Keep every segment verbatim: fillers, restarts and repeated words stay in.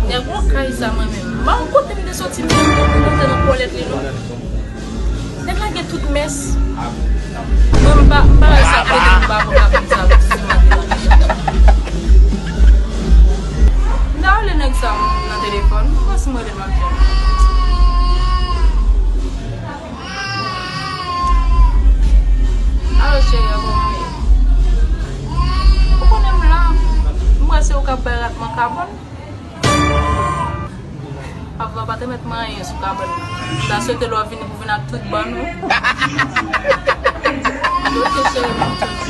Nèg, mwen kay sa mwen menm. Ba yon kote m te soti menm, m te nan kòlèt li non. Nèg la gen tout mès. Mwen m pa, m pa wè sa k rele m pa konn rakonte sa avèk si maten la. M ta rele nèg sa nan telefòn. Mwen si m rele l m ap jwenn. Alo, cheri, kòman w ye? Ou konnen m la. M wè se ou k ap bay rat mwen kabòn. Papa, pa te mèt manyen sou kabòn nan. M ta swete lè w vini pou vin ak tout bann ou. Ok, cheri, m ap tann ou.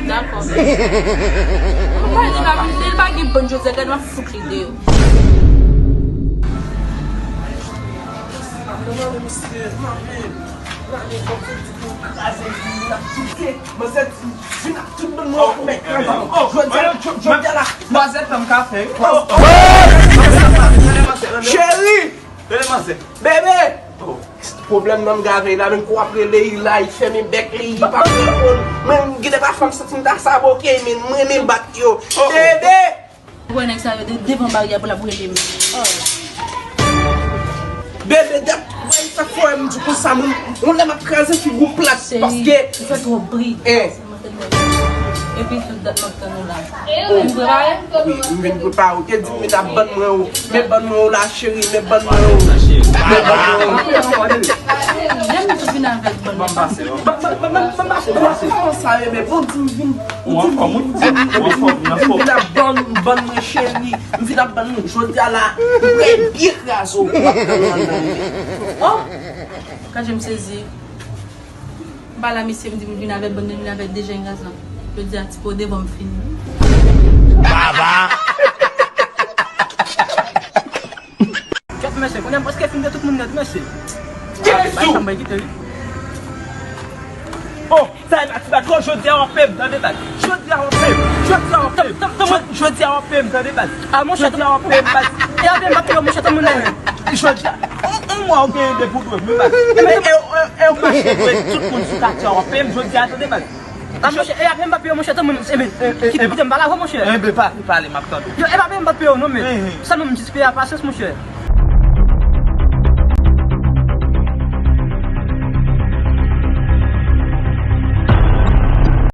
Dakò. Mwen pa di la, li pa gen bann jodi a, gade m ap fout li deyò. Manzè di, vin ak tout bann mwen pou mèt kraze. Jodi a, jodi a la, manzè tanm kafe. Cheri! Bebe! Pwoblèm nan m gave la, men kou ap rele, li la, li fèmen bèk li, li pa reponn. Men gade pa fanm santi m ta saboke, men mwen renmen bat yo. Bebe! Ou wè nèg sa yo de devan baryè pou l ap rele m. Bebe, dat, wè sa fò m di konsa, moun, moun lè m ap kraze figi w plat, paske ou fè twòp bri. Epi tout dat m ap tann ou la. Ou vin prepare? Wi, m vin prepare. Ou te di m vin ap bann mwen ou. Men bann mwen ou la, cheri, men bann mwen ou. Men bann mwen ou. Lè m tou vin avèk bann mwen. Ban, ban, ban, ban, ban, ban, ban, sa renmen. Ou di m vin, ou di m vin, ou di m vin, m vin ap bann, bann mwen, cheri. M vin ap bann nou. Jodi a la, m prè byen kraze w. Oh! Kanje m sezi. M pale a misye, m di m vin avèk bann, m vin avèk de jen gaz lan. Yo di a ti po devan m fini. Baba! Kèt mesye, kounye a m prèske fin de tout moun nèt, mesye. Bay sa m bay kite, wi. Oh, sa e pa ti bat, oh, jodi a w ap peye m, tande, baz. Jodi a w ap peye m, jodi a w ap peye m. Jodi a w ap peye m, tande, baz. A, monchè, jodi a w ap peye m, baz. E apre m ap peye w, monchè, tann moun nèt. Jodi a, on, on mwa ou genyen de pou dwe m, wi, baz. E, e, e, e, ou mache dwe tout moun sou katye a, w ap peye m jodi a, tande, baz. A, monchè, e apre m pa peye w, monchè, tann moun, e, men, kite m pale avè w, monchè. Enben, pa, pale, m ap tande w. Yo, e pa peye m pa peye w, non, men sèlman m jis peye a pasyans, monchè.